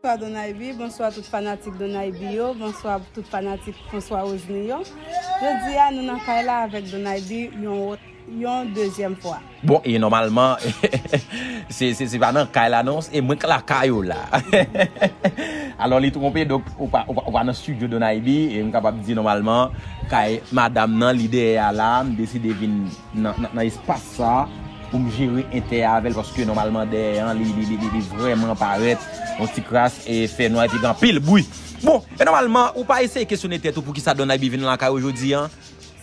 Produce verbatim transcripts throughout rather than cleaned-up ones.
Bonswa Don Iby, bonswa tout fanatik Don Iby yo, bonswa tout fanatik François Rosny yo. Jodi a nou nan kay la avèk Don Iby yon, yon dezyèm fwa. Bon, e nòmalman, se, se, se pa nan kay la non, e mwen k lakay ou la. Alò, li twonpe, donk, ou pa, ou pa, ou pa nan studio Don Iby, e m kapab di nòmalman, kay madanm nan, li dèyè a la, m deside vin nan, nan, nan espas sa, pou m jere entè avè l, paske nòmalman dèyè an, li, li, li, li, li vrèman parèt, yon ti kras, e fè nwa, epi gen anpil bri. Bon, e nòmalman, ou pa eseye kesyone tèt ou poukisa Don Iby vin lakay ou jodi a?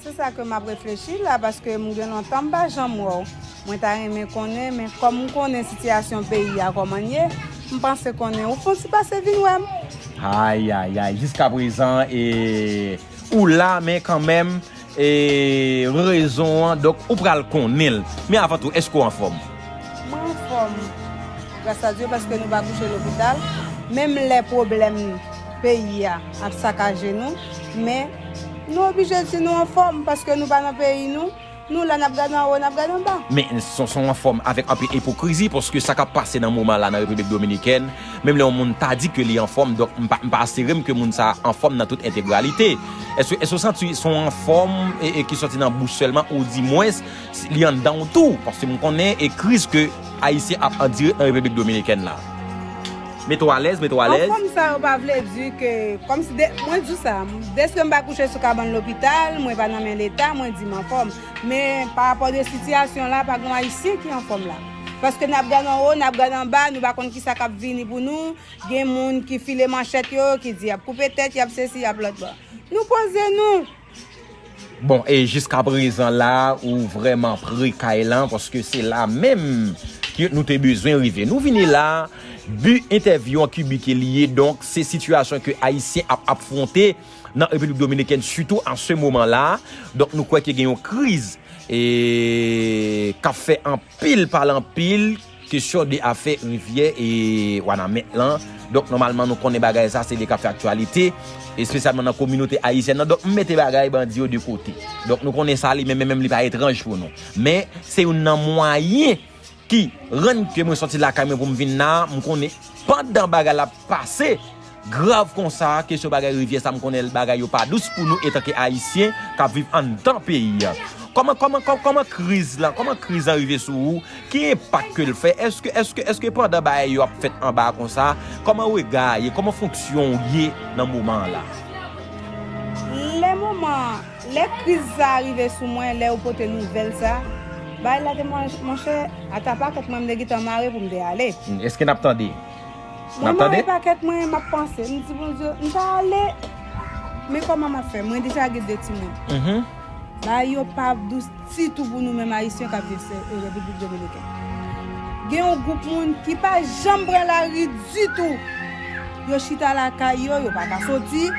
Se sa ke m ap reflechi la, paske m gen lontan m pa janm wè w. Mwen ta renmen konnen, men kòm m konnen sitiyasyon peyi a kòman l ye, m panse konnen ou fon ti pase vin wè m. Ayayay, jiskaprezan, e, ou la, men kanmenm, e, rezon an, donk, ou pral konnen l. Men avan tou, èske w anfòm? Mwen anfòm, gras a Dye, paske nou pa kouche lopital. Menm lè pwoblèm peyi a ap sakaje nou, men nou oblije di nou anfòm, paske nou pa nan peyi nou. Nou la, n ap gade anwo, n ap gade anba. Men se, se yon anfòm avèk anpil ipokrizi, paske sa k ap pase nan moman la nan Repiblik Dominikèn, menm lè yon moun ta di ke li anfòm, donk m pa, m pa asire m ke moun sa a anfòm nan tout entegralite. Èske, èske w santi se yon anfòm e, e ki sòti nan bouch sèlman, oudimwens li anndan w tou? Paske m konnen e kriz ke Ayisyen ap andire nan Repiblik Dominikèn la. Mete w alèz, mete w alèz. Anfòm sa yo pa vle di ke, kòmsi de, mwen di w sa, dèske m pa kouche sou kabann lopital, mwen pa nan men Leta, mwen di m anfòm. Men pa rapò de sitiyasyon la, pa gen Ayisyen ki anfòm la. Paske n ap gade anwo, n ap gade anba, nou pa konn kisa k ap vini pou nou. Gen moun ki file manchèt yo, ki di y ap koupe tèt, y ap sesi, y ap lòt bò. Nou poze nou. Bon, e jiskaprezan la, ou vrèman pre kay lan, paske se la menm ke nou te bezwen rive. Nou vini la, bi entèvyou an ki bi ke li ye, donk se sitiyasyon ke Ayisyen ap afwonte nan Repiblik Dominikèn, sitou an se moman la. Donk nou kwè ke gen yon kriz e k ap fè anpil pale anpil kesyon de afè rivyè e Wanament lan. Donk nòmalman nou konnen bagay sa se li k ap fè aktyalite, espesyalman nan kominote ayisyèn nan. Donk m mete bagay bandi yo de kote. Donk nou konnen sa li menm, menm li pa etranj pou nou. Men se youn nan mwayen ki rann ke mwen sòti lakay mwen pou m vin la, m konnen pandan bagay la ap pase grav konsa, kesyon bagay rivyè sa m konnen bagay yo pa dous pou nou etanke Ayisyen k ap viv anndan peyi a. Kòman, kòman, kòman, kòman kriz la, kòman kriz la rive sou ou? Ki enpak ke l fè? Èske, èske, èske pandan bagay yo ap fèt anba a konsa, kòman rega a ye? Kòman fonksyon w ye nan moman an la? Lè moman, lè kriz sa a rive sou mwen, lè yo pote nouvèl sa, bagay la te, monchè, ata pakèt mwen m te gentan mare pou m te ale. Èske n ap tande? Mwen mare pakèt mwen, m ap panse. M di Bondye, m ta ale. Men kòman m ap fè? Mwen deja gen de timoun. Bagay yo pa dous ditou pou nou menm Ayisyen k ap viv se Repiblik Dominikèn. Gen yon gwoup moun ki pa janm pran lari ditou. Yo chita lakay yo, yo pa ka soti.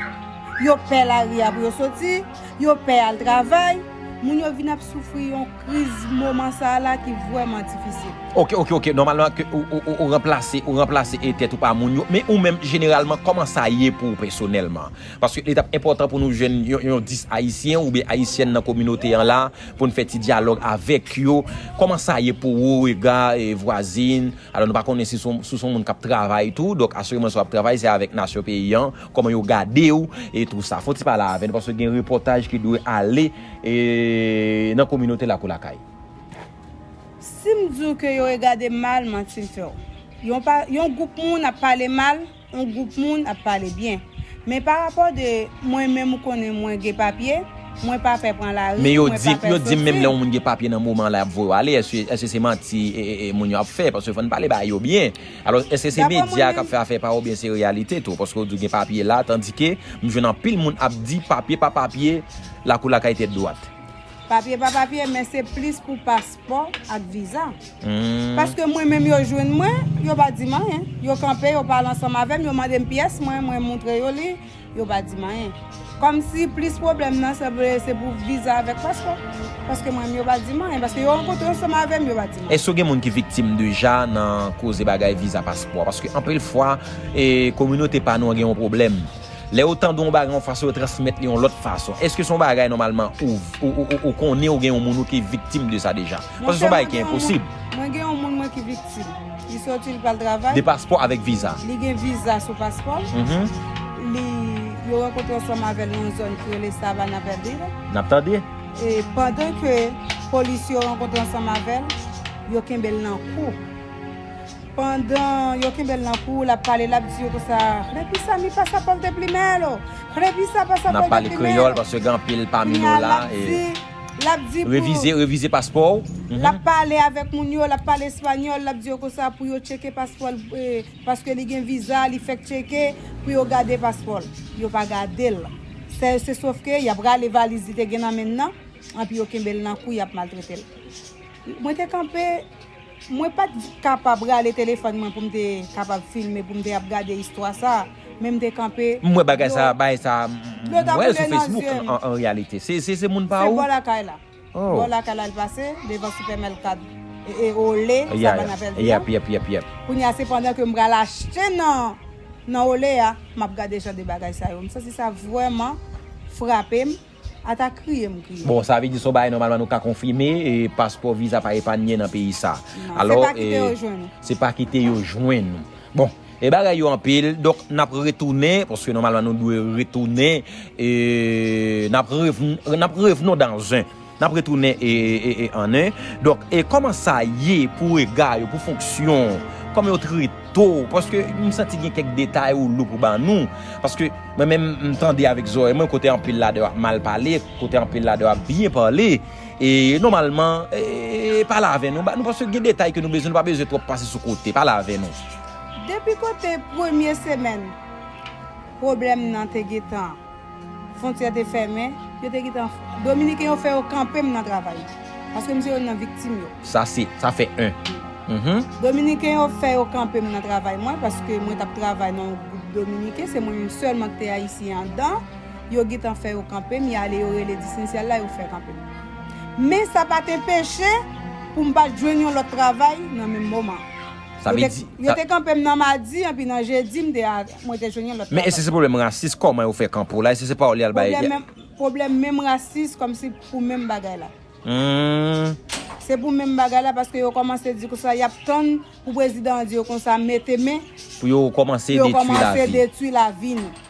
Yo pè lari a pou yo soti. Yo pè al travay. Moun yo vin ap soufri yon kriz moman sa a la ki vrèman difisil. Ok, ok, ok. Nòmalman ke ou, ou, ou, ou ranplase, ou ranplase e tèt ou pa moun yo. Men ou menm, jeneralman, kòman sa ye pou ou pèsonèlman? Paske li t ap enpòtan pou nou jwenn yon, yon dis ayisyen oubyen ayisyèn nan kominote an la, pou n fè ti dyalòg avèk yo. Kòman sa ye pou ou, rega, e, vwazin? Alò, nou pa konnen si se yon, si se yon moun k ap travay tou. Donk, asireman, si w ap travay, se avèk nasyon peyi an, kòman yo gade w, e tou sa. Fè yon ti pale avè nou, paske gen repòtaj ki dwe ale, e, nan kominote Lakou Lakay. Si m di w ke yo regade m mal, manti m fè w. Yon pa, yon gwoup moun ap pale mal, yon gwoup moun ap pale byen. Men pa rapò de mwen menm ou konnen mwen gen papye, mwen pa pè pran lari, mwen pa pè soti. Men yo di m, yo di m menm lè yon moun gen papye nan moman la y ap voye w ale, èske, èske se manti e, e, e moun yo ap fè? Paske fò n pale bagay yo byen. Alò, èske se medya k ap fè afè pa yo oubyen se reyalite tou? Paske w di w gen papye la, tandike m jwenn anpil moun ap di papye pa papye, Lakou Lakay tèt dwat. Papye pa papye, men se plis pou paspò ak viza. Paske mwen menm yo jwenn mwen, yo pa di m anyen. Yo kanpe, yo pale ansanm avè m, yo mande m pyès mwen, mwen montre yo li, yo pa di m anyen. Kòmsi plis pwoblèm nan se, se pou viza avèk paspò. Paske mwen menm yo pa di m anyen. Paske yo rankontre ansanm avè m, yo pa di m anyen. Èske w gen moun ki viktim deja nan koze bagay viza, paspò? Paske anpil fwa, e, kominote pa nou an gen yon pwoblèm. Lè yo tande yon bagay yon fason, yo transmèt li yon lòt fason. Èske se yon bagay nòmalman ou, ou, ou, ou, ou konnen ou gen yon moun ou ki viktim de sa deja? Paske se yon bagay ki enposib. Mwen gen yon moun mwen ki viktim. Li soti, li pral travay. De paspò avèk viza. Li gen viza sou paspò l. Mhm. Li, yo rankontre ansanm avè l nan yon zòn ki rele Savannah Perdida. N ap tande. E pandan ke polis yo rankontre ansanm avè l, yo kenbe l nan kou. Pandan yo kenbe l nan kou, l ap pale, l ap di yo konsa, "Revisa mi pasaporte primero, revisa pasaporte primero." N ap pale kreyòl paske gen anpil pami nou la. Kounye a, l ap di, l ap di pou revize, revize paspò w. Mhm. L ap pale avèk moun yo, l ap pale espanyòl, l ap di yo konsa pou yo tcheke paspò l, eh, paske li gen viza, li fèk tcheke pou yo gade paspò l. Yo pa gade l. Se, se sòf ke y ap rale valiz li te gen nan men l nan, anpi yo kenbe l nan kou, y ap maltrete l. Mwen te kanpe, mwen pa t kapab rale telefòn mwen pou m te kapab filme, pou m te ap gade istwa sa, men m te kanpe. M wè bagay sa, dlo, bagay sa, m, m, dlo ta m wè l koule sou nan Facebook, zye m. An, an reyalite. Se, se, se moun pa ou? Se bò lakay la. Oh. Bò lakay la, l pase, devan Supermercado, e, e, Olé, Savannah Perdida. Yep, yep, yep, yep. Kounye a, se pandan ke m pral achte nan, nan Olé a, m ap gade jan de bagay sa yo. M santi sa vrèman frape m. Ata kriye m kriye. Bon, sa vle di se yon bagay nòmalman nou ka konfime, e paspò, viza pa epanye nan peyi sa. Non, se pa kite yo jwenn ou. Se pa kite yo jwenn ou. Bon, e bagay yo anpil, donk n ap retounen, paske nòmalman nou dwe retounen, e n ap revn-, n ap revnon dan zen. N ap retounen e, e, e, an nen. Donk, e kòman sa ye pou rega yo, pou fonksyon, kòman yo trete w? Paske m santi gen kèk detay ou lou pou ban nou. Paske mwen menm, m tande avèk zòrèy mwen, kote anpil ladan yo ap mal pale, kote anpil ladan yo ap byen pale. E nòmalman, e, pale avè nou. Ba nou, paske gen detay ke nou bezwen, nou pa bezwen twòp pase sou kote. Pale avè nou. Depi kote premye semèn pwoblèm nan te gentan, fwontyè te fèmen, yo te gentan, Dominiken yo fè yo kanpe m nan travay. Paske m se youn nan viktim yo. Sa se, sa fè en. Mhm. Dominiken yo fè yo kanpe m nan travay mwen, paske mwen t ap travay nan yon gwoup dominiken, se mwen menm sèlman ki te ayisyen anndan. Yo gentan fè yo kanpe m, y ale, yo rele dispensè la, yo fè kanpe m. Men sa pa t anpeche pou m pa t jwenn yon lòt travay nan menm moman. Sa vle di, yo te kanpe m nan madi, anpi nan jedi, m te a, mwen te jwenn yon lòt travay. Men èske se pwoblèm rasis? Kòman yo fè kanpe w la? Èske se pawòl y al bay? Pwoblèm menm, pwoblèm menm rasis, kòmsi pou menm bagay la. Hmm. Se pou menm bagay la, paske yo kòmanse di konsa, y ap tann pou prezidan an di yo konsa, mete men. Pou yo kòmanse detwi lavi. Pou yo kòmanse detwi lavi nou.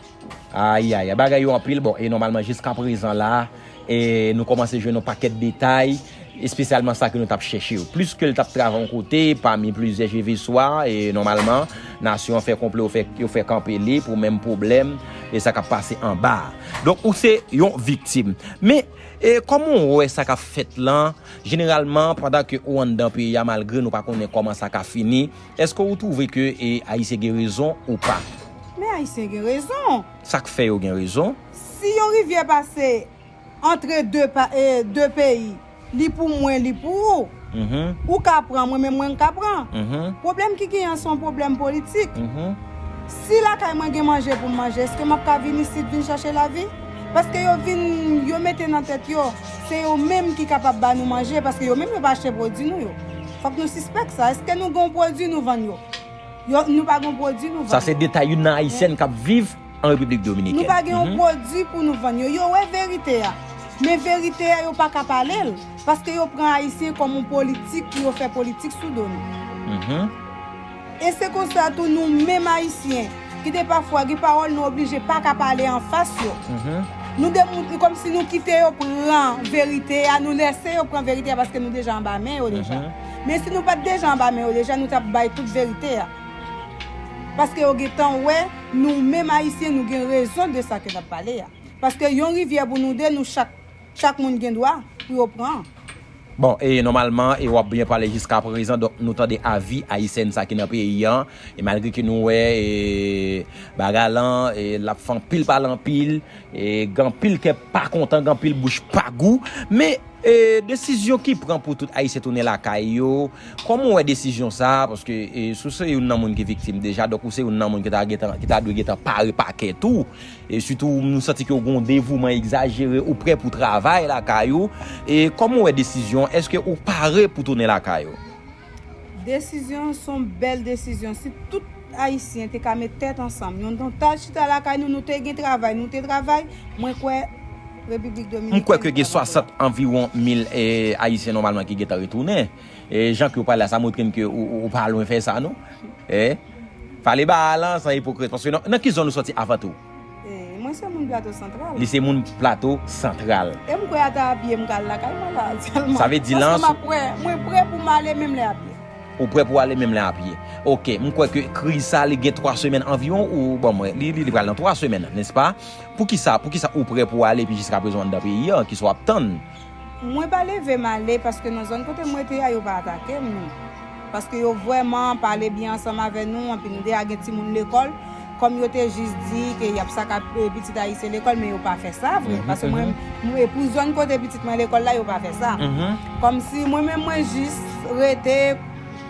Ayayay, bagay yo anpil. Bon, e nòmalman, jiskaprezan la, e nou kòmanse jwenn yon pakèt detay, espesyalman sa ke nou t ap chèche yo. Pliske l t ap travay yon kote, pami plizyè jeveswa, e nòmalman, nasyon an fè konplo, yo fè, yo fè kanpe li pou menm pwoblèm, e sa k ap pase anba a. Donk, ou se yon viktim. Men, e kòman w wè sa k ap fèt lan, jeneralman, pandan ke ou anndan peyi a, malgre nou pa konnen kòman sa ka fini, èske ou twouve ke, e, Ayisyen gen rezon ou pa? Men Ayisyen gen rezon. Sa k fè yo gen rezon? Si yon rivyè pase antre de pa-, e, de peyi, li pou mwen, li pou ou. Mhm. Ou ka pran, mwen menm mwen ka pran. Mhm. Pwoblèm ki genyen an se yon pwoblèm politik. Mhm. Si lakay mwen gen manje pou m manje, èske m ap ka vin isit vin chache lavi? Paske yo vin, yo mete nan tèt yo, se yo menm ki kapab ba nou manje, paske yo menm yo pa achte pwodui nou yo. Fòk nou sispèk sa. Èske nou gen yon pwodui nou vann yo? Yo, nou pa gen yon pwodui nou vann. Sa se detay youn nan Ayisyèn k ap viv an Repiblik Dominikèn. Nou pa gen yon pwodui pou nou vann yo. Yo wè verite a. Men verite a, yo pa ka pale l. Paske yo pran Ayisyen kòm yon politik pou yo fè politik sou do nou. Mhm. E se konsa tou nou menm Ayisyen, ki te pafwa gen pawòl nou oblije pa ka pale anfas yo. Mhm. Nou demout-, kòmsi nou kite yo pran verite a, nou lèse yo pran verite a paske nou deja anba men yo deja. Mhm. Men si nou pa t deja anba men yo deja, nou t ap bay tout verite a. Paske yo gentan wè, nou menm Ayisyen, nou gen rezon de sa ke n ap pale a. Paske yon rivyè pou nou de, nou chak, chak moun gen dwa pou yo pran. Bon, e nòmalman, e w ap byen pale jiskaprezan, donk nou tande avi Ayisyèn sa ki nan peyi an, e malgre ke nou wè, e, bagay lan, e, l ap fè anpil pale anpil, e, gen anpil kè pa kontan, gen anpil bouch pa gou, men, e, desizyon ki pran pou tout Ayisyen tounen lakay yo, kòman w wè desizyon sa a? Paske, e, si w se youn nan moun ki viktim deja, donk ou se youn nan moun ki ta gentan, ki ta dwe gentan pare pakèt ou. E sitou, nou santi ke w gen yon devouman egzajere, ou prè pou travay lakay ou. E kòman w wè desizyon an? Èske ou pare pou tounen lakay ou? Desizyon an se yon bèl desizyon. Si tout Ayisyen te ka met tèt ansanm, nou, nou ta chita lakay nou, nou te gen travay, nou te travay, mwen kwè Repiblik Dominikèn. M kwè ke gen swasant anviwon mil, eh, Ayisyen nòmalman ki gentan retounen. E jan ke w pale la, sa montre m ke ou, ou, ou pa lwen fè sa, non. Eh, pale ba a lan san ipokrit, paske nan, nan ki zòn ou sòti avan tou? E, mwen se moun Plato Santral. Li se moun Plato Santral. E m kwè ata a pye m ka al lakay mwen la, aktyèlman. Sa vle di lan. Paske m ap prè, mwen prè pou m ale menm lè a pye. Ou prè pou ale menm lè a pye. Ok, m kwè ke kriz sa, li gen twa semèn anviwon, ou, bon, mwen, li, li, li pral nan twa semèn, nèspa? Poukisa, poukisa ou prè pou ale, epi jiskaprezan w anndan peyi a, kisa w ap tann? Mwen pa leve m ale, paske nan zòn kote m rete a, yo pa atake m, non. Paske yo vrèman pale byen ansanm avè nou, anpi nou deja gen timoun lekòl, kòm yo te jis di ke y ap sakate pitit ayisyen lekòl, men yo pa fè sa vre. Mhm, paske mwen, mhm. Mwen, pou zòn kote pitit mwen lekòl la, yo pa fè sa. Mhm. Kòmsi mwen menm, mwen jis rete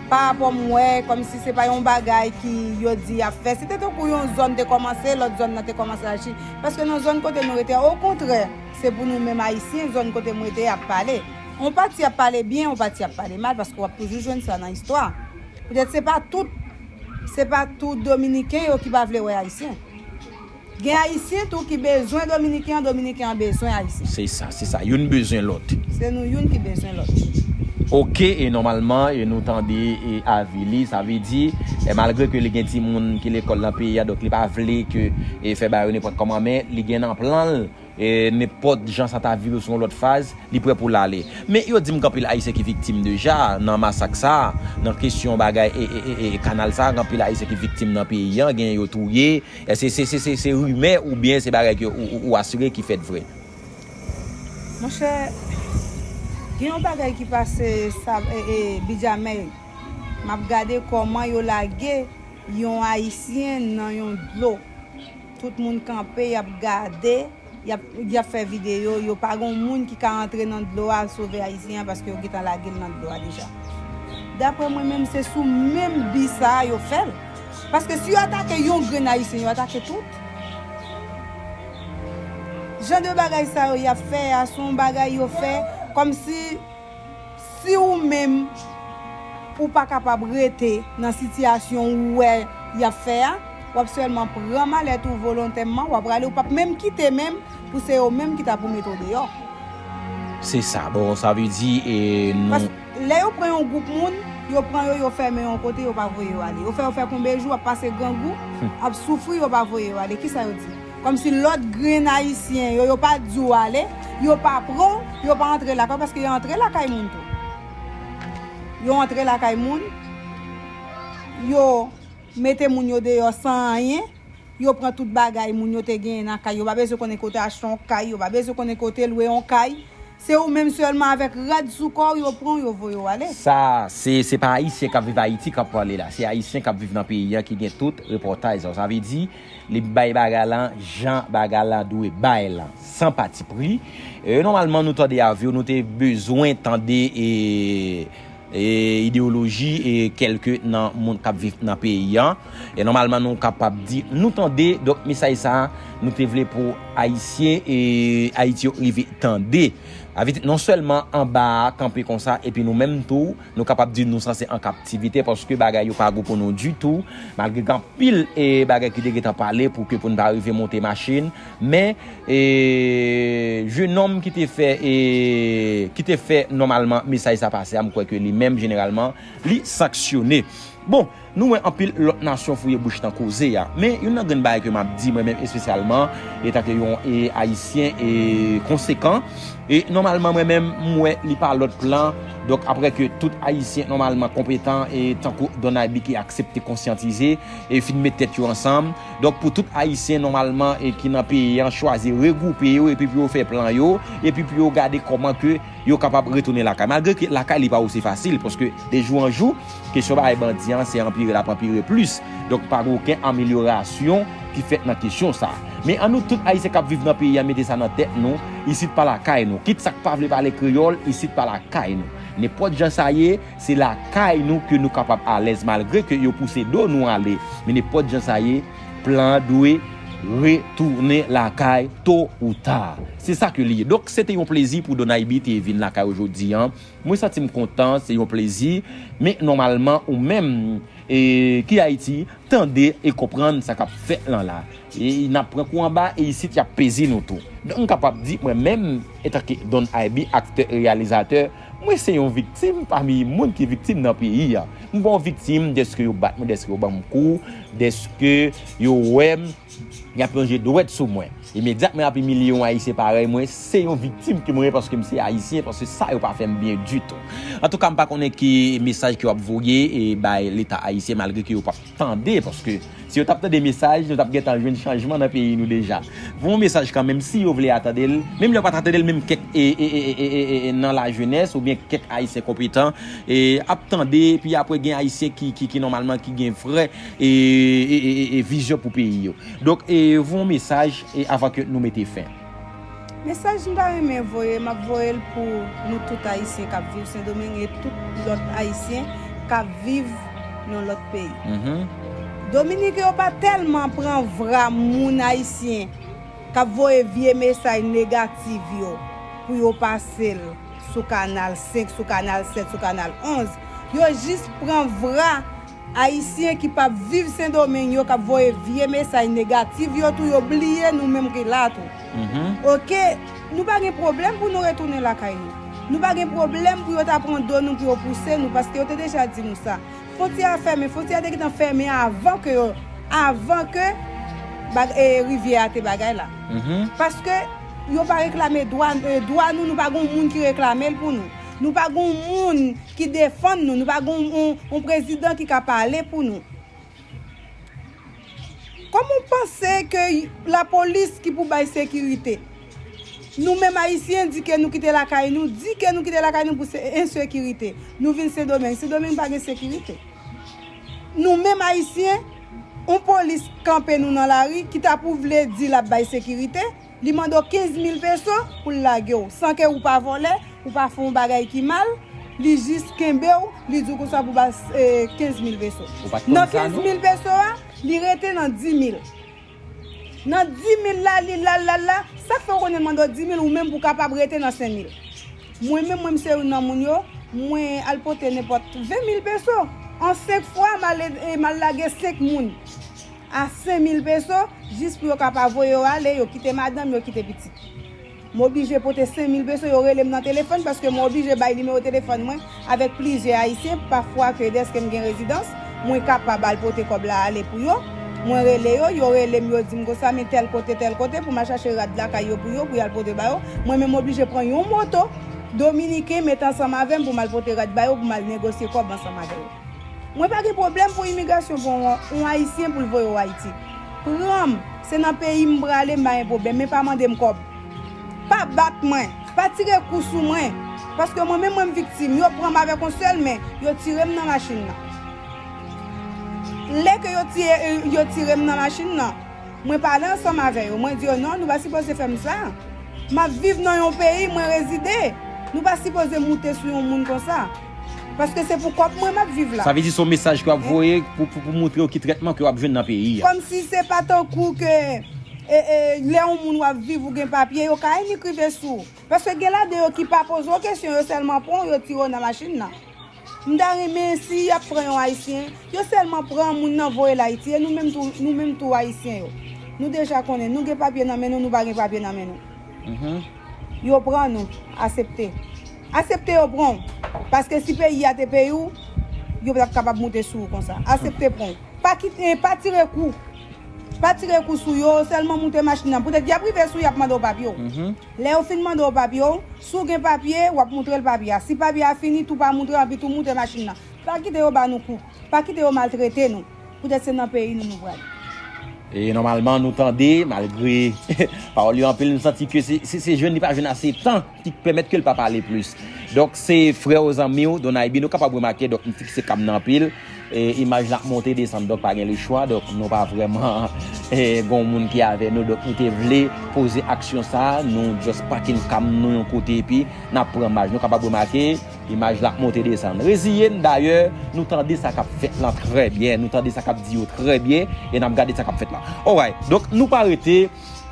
pa rapò m wè, kòmsi se pa yon bagay ki yo di y ap fè. Se te tankou yon zòn te kòmanse, lòt zòn nan te kòmanse aji. Paske nan zòn kote nou rete a, okontrè, se pou nou menm Ayisyen, zòn kote m rete a ap pale. Yon pati ap pale byen, yon pati ap pale mal, paske w ap toujou jwenn sa nan istwa. Petèt se pa tout, se pa tout Dominiken yo ki pa vle wè Ayisyen. Gen Ayisyen tou ki bezwen Dominiken an, Dominiken an bezwen Ayisyen. Se sa, se sa. Youn bezwen lòt. Se nou youn ki bezwen lòt. Ok, e nòmalman, e nou tande, e, avi li, sa vle di, e, malgre ke li gen timoun ki lekòl nan peyi a, donk li pa vle ke, e, fè bagay yo nenpòt kòman, men li gen nan plan l, e, nenpòt jan sa ta vire sou yon lòt faz, li prè pou l ale. Men yo di m gen anpil Ayisyen ki viktim deja nan masak sa, nan kesyon bagay, e, e, e, e, kanal sa, gen anpil Ayisyen ki viktim nan peyi a, gen yo touye, Èske se, se, se, se rimè oubyen se bagay ke ou, ou, ou asire ki fèt vre? Monchè, gen yon bagay ki pase sa, e, e, Bidjamèy. M ap gade kòman yo lage yon Ayisyen nan yon dlo. Tout moun kanpe, y ap gade, y ap, y ap fè videyo. Yo pa gen moun ki ka antre nan dlo a al sove Ayisyen an paske yo gentan lage l nan dlo a deja. Daprè mwen menm, se sou menm bi sa a yo fè l. Paske si yo atake yon grenn Ayisyen, yo atake tout. Jan de bagay sa yo y ap fè a, se yon bagay yo fè kòmsi, si ou menm ou pa kapab rete nan sitiyasyon ou wè y ap fè a, w ap sèlman pran malèt ou volontèman, w ap rale, ou p ap menm kite menm pou se yo menm ki ta pou mete w deyò. Se sa. Bon, sa vle di, e, nou. Paske lè yo pran yon gwoup moun, yo pran yo, yo fèmen yon kote, yo pa voye yo ale. Yo fè yo fè konbe jou, ap pase grangou, hmm, ap soufri, yo pa voye yo ale. Kisa yo di? Kòmsi lòt grenn Ayisyen yo, yo pa di w ale, yo pa pran w, yo pa antre lakay w, paske yo antre lakay moun tou. Yo antre lakay moun, yo mete moun yo deyò san anyen, yo pran tout bagay moun yo te genyen nan kay, yo pa bezwen konnen kote achte yon kay, yo pa bezwen konnen kote lwe yon kay. Se ou menm sèlman avèk rad sou kò w, yo pran w, yo voye w ale. Sa, se, se pa Ayisyen k ap viv Ayiti k ap pale la. Se Ayisyen k ap viv nan peyi a ki gen tout repòtaj sa yo. Sa vle di, li bay bagay lan jan bagay lan dwe bay lan, san patipri. E, nòmalman, nou tande avi w, nou te bezwen tande, e, e, ideyoloji, e, kèlke nan moun k ap viv nan peyi a. E nòmalman, nou kapab di, nou tande, donk, mesaj sa a, nou te vle pou Ayisyen, e, Ayiti yo rive tande. Sa vle di, non sèlman anba a kanpe konsa, epi nou menm tou, nou kapab di nou sanse an kaptivite, paske bagay yo pa gou pou nou ditou, malgre gen anpil, e, bagay ki te gentan pale pou ke pou n pa rive monte machin, men, e, jenòm ki te fè, e, ki te fè nòmalman mesaj sa pase a, m kwè ke li menm, jeneralman, li sanksyone. Bon, nou wè anpil lòt nasyon fouye bouch nan koze a. Men, youn nan grenn bagay ke m ap di, mwen menm espesyalman, etanke yon, e, Ayisyen, e, konsekan, e, nòmalman, mwen menm, m wè li pa lòt plan. Donk, apre ke tout Ayisyen, nòmalman, konpetan, e, tankou Don Aybi ki aksepte konsyantize, e fin met tèt yo ansanm. Donk, pou tout Ayisyen, nòmalman, e, ki nan peyi a, chwazi regwoupe yo, epi pou yo fè plan yo, epi pou yo gade kòman ke yo kapab retounen lakay. Malgre ke lakay li pa osi fasil, paske de jou an jou, kesyon bagay bandi an se anpire, l ap anpire plis. Donk, pa gen okenn amelyorasyon ki fèt nan kesyon sa. Men ann nou tout Ayisyen k ap viv nan peyi a mete sa nan tèt nou, isit pa lakay nou. Kit sa k pa vle pale kreyòl, isit pa lakay nou. Nenpòt jan sa ye, se lakay nou ke nou kapab alèz, malgre ke yo pouse do nou ale. Men nenpòt jan sa ye, plan an dwe retounen lakay to ou ta. Se sa ke li ye. Donk, se te yon plezi pou Don Aybi te vin lakay ou jodi a. Mwen santi m kontan, se yon plezi. Men nòmalman, ou menm, e, ki Ayiti, tande e konprann sa k ap fèt lan la. E n ap pran kou anba e isit y ap peze nou tou. Donk, m kapab di, mwen menm, antanke Don I B, aktè e reyalizatè, mwen se yon viktim pami moun ki viktim nan peyi a. M pa yon viktim dèske yo bat mwen, dèske yo ban m kou, dèske yo wè m, y ap lonje dwèt sou mwen. Imedyatman y ap imilye yon Ayisyen parèy mwen, se yon viktim ke mwen ye paske m se Ayisyen, paske sa yo pa fè m byen ditou. Antouka, m pa konnen ki mesaj ke w ap voye e bay Leta ayisyen, malgre ke yo p ap tande, paske si yo t ap tande mesaj, nou t ap gentan jwenn chanjman nan peyi nou deja. Voye yon mesaj kanmenm, si yo vle a tande l, menm lè yo pa ta tande l, menm kèk e, e, e, e, e, e, e, nan lajenès oubyen kèk Ayisyen konpetan e, ap tande, epi apre gen Ayisyen ki, ki, ki nòmalman ki gen vrè e, e, e, e, e vizyon pou peyi yo. Donk, e, voye yon mesaj e, avan ke nou mete fen. Mesaj m ta renmen voye, m ap voye l pou nou tout Ayisyen k ap viv Sendomeng e tout lòt Ayisyen k ap viv nan lòt peyi. Mhm. Dominiken yo pa tèlman pran vra moun Ayisyen k ap voye vye mesaj negatif yo pou yo pase l sou Kanal senk, sou Kanal sèt, sou Kanal onz. Yo jis pran vra Ayisyen ki p ap viv Sendomeng yo k ap voye vye mesaj negatif yo tou, yo bliye nou menm ki la tou. Mhm. Oke, nou pa gen pwoblèm pou nou retounen lakay nou. Nou pa gen pwoblèm pou yo ta pran do nou, pou yo pouse nou, paske yo te deja di nou sa. Fwontyè a fèmen, fwontyè a te gentan fèmen avan ke yo, avan ke bag-, e, rivyè a te bagay la. Mhm. Paske yo pa reklame dwa, e, dwa nou, nou pa gen yon moun ki reklame l pou nou. Nou pa gen yon moun ki defann nou. Nou pa gen yon, yon, yon prezidan ki ka pale pou nou. Kòman w panse ke lapolis ki pou bay sekirite? Nou menm Ayisyen di ke nou kite lakay nou, di ke nou kite lakay nou pou se ensekirite. Nou vin Sendomeng. Sendomeng pa gen sekirite. Nou menm Ayisyen, yon polis kanpe nou nan lari ki ta pou vle di l ap bay sekirite, li mande w kenz mil peso pou l lage w, san ke ou pa vòlè, ou pa fè yon bagay ki mal, li jis kenbe w, li di w konsa pou ba, e, kenz mil peso. Ou pa t konn sa, non? Nan kenz mil peso a, li rete nan di mil. Nan di mil la, li la, la, la, sa k fè w konnen l mande w di mil, ou menm pou w kapab rete nan senk mil. Mwen menm, mwen, m se youn nan moun yo, mwen al pote nenpòt ven mil peso. An senk fwa, m al, e, m al lage senk moun a senk mil peso, jis pou yo ka pa voye yo ale, yo kite madanm, yo kite pitit. M oblije pote senk mil peso, yo rele m nan telefòn, paske mwen oblije bay nimewo telefòn mwen avèk plizyè Ayisyen, pafwa ke dèske m gen rezidans, mwen kapab al pote kòb la ale pou yo. Mwen rele yo, yo rele m, yo di m konsa, men tèl kote, tèl kote, pou m al chache rad lakay yo pou yo, pou y al pote ba yo. Mwen menm, m oblije pran yon moto dominiken, mete ansanm avè m pou m al pote rad ba yo, pou m al negosye kòb ansanm avè yo. Mwen pa gen pwoblèm pou imigrasyon pou yon, yon Ayisyen pou l voye w Ayiti. Pran m, se nan peyi m prale, m pa gen pwoblèm, men pa mande m kòb. Pa bat mwen, pa tire kou sou mwen, paske mwen menm mwen m viktim. Yo pran m avèk yon sèl men, yo tire m nan machin nan. Lè ke yo tire, yo tire m nan machin nan, mwen pale ansanm avè yo, mwen di yo, "Non, nou pa sipoze fè m sa. M ap viv nan yon peyi, mwen rezide. Nou pa sipoze moute sou yon moun konsa. Paske se pou kòb mwen m ap viv la." Sa vle di se yon mesaj ke w ap voye pou, pou, pou montre yo ki trètman ke w ap jwenn nan peyi a. Kòmsi se pa tankou ke, e, e, lè yon moun w ap viv, ou gen papye, yo ka vin rive sou ou. Paske gen ladan yo ki pa poze w kesyon, yo sèlman pran w, yo tire w nan machin nan. M ta renmen si y ap pran yon Ayisyen, yo sèlman pran moun nan voye l Ayiti, e nou menm tou, nou menm tou Ayisyen yo. Nou deja konnen, nou gen papye nan men nou, nou pa gen papye nan men nou. Mhm. Yo pran nou, asepte. Asepte yo pran w. Paske si peyi a te peyi w, yo pa t ap kapab moute sou ou konsa. Asepte pran w. Pa kite, pa tire kou. Pa tire kou sou yo, sèlman moute machin nan. Poutèt y ap rive sou, y ap mande w papye w. Mhm. Lè yo fin mande w papye w, si w gen papye, w ap montre l papye a. Si papye a fini, tou pa montre, anpi tou moute machin nan. Pa kite yo ba nou kou. Pa kite yo maltrete nou. Poutèt se nan peyi nou nou prale. E nòmalman, nou tande, malgre pawòl yo anpil, nou santi ke se, se, se jwenn li pa jwenn ase tan ki pèmèt ke l pa pale plis. Donk, se frè w, zanmi w, Don I B, nou kapab remake, donk, m fikse ka m nan anpil. E, imaj la ap monte, desann, donk, pa gen lechwa, donk, nou pa vrèman, e, gen yon moun ki avè nou, donk, nou te vle poze aksyon sa a, nou just pake ka m nou yon kote, epi n ap pran maj. Nou kapab remake, imaj la ap monte, desann. Reziye n, dayè, nou tande sa k ap fèt lan trè byen, nou tande sa k ap di yo trè byen, e n ap gade sa k ap fèt la. Alright, donk, nou pa rete,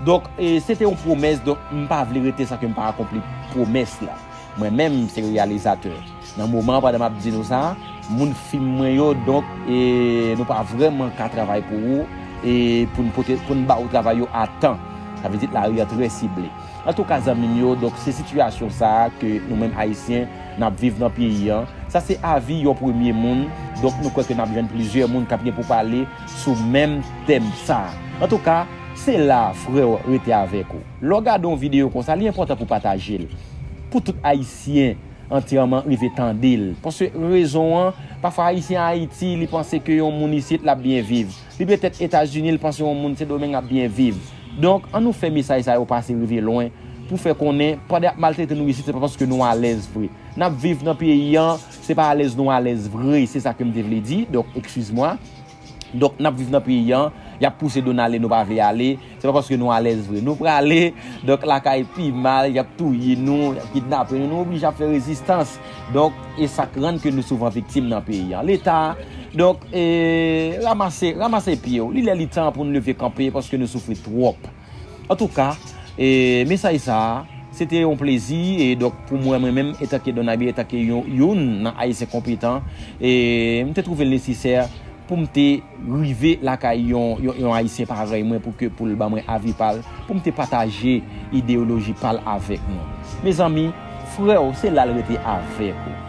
donk, e, se te yon pwomès, donk, m pa vle rete san ke m pa akonpli pwomès la. Mwen menm, se reyalizatè. Nan moman, pandan m ap di nou sa, moun fim mwen yo, donk, e, nou pa vrèman ka travay pou ou, e pou n pote, pou n ba ou travay yo a tan. Sa vle di lari a trè sible. Antouka, zanmi m yo, donk, se sitiyasyon sa a ke nou menm Ayisyen n ap viv nan peyi an. Sa se avi yon premye moun, donk, nou kwè ke n ap jwenn plizyè moun k ap gen pou pale sou menm tèm sa a. Antouka, se la, frè, rete avèk ou. Lè w gade yon videyo konsa, li enpòtan pou pataje l. Pou tout Ayisyen antyèman rive tande l. Paske rezon an, pafwa Ayisyen Ayiti, li panse ke yon moun isit, l ap byen viv. Li petèt Etazini, li panse yon moun Sendomeng ap byen viv. Donk, ann nou fè mesaj sa yo pase rive lwen pou fè konnen, pandan y ap maltrete nou isit, se pa paske nou alèz vre. N ap viv nan peyi an, se pa alèz nou alèz vre, se sa ke m te vle di. Donk, eskiz mwa. Donk, n ap viv nan peyi an, y ap pouse do n ale, nou pa vle ale, se pa paske nou alèz vre. Nou prale, donk, lakay pi mal, y ap touye nou, y ap kidnape nou, nou oblije ap fè rezistans. Donk, e sa k rann ke nou souvan viktim nan peyi an. Leta, donk, e, ranmase, ranmase pye w. Li lè li tan pou n leve kanpe paske nou soufri twòp. Antouka, e, mesaj sa a, se te yon plezi, e donk pou mwen, mwen menm, etanke Don Abby, etanke yon, youn nan Ayisyen konpetan, e m te twouve l nesesè pou m te rive lakay yon, yon, yon Ayisyen parèy mwen pou ke, pou l ban mwen avi pa l, pou m te pataje ideyoloji pa l avèk nou. Mezanmi, frè w, se la l rete avèk ou.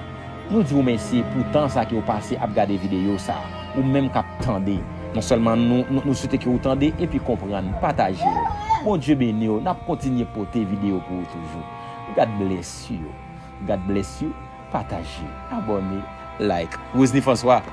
Nou di w mèsi pou tan sa ke w pase ap gade videyo sa a. Ou menm k ap tande. Non sèlman nou, nou, nou swete ke w tande epi konprann, pataje l. Bondye beni w, n ap kontinye pote videyo pou ou toujou. God bless you. God bless you. Pataje, abòne, like. Roosny François.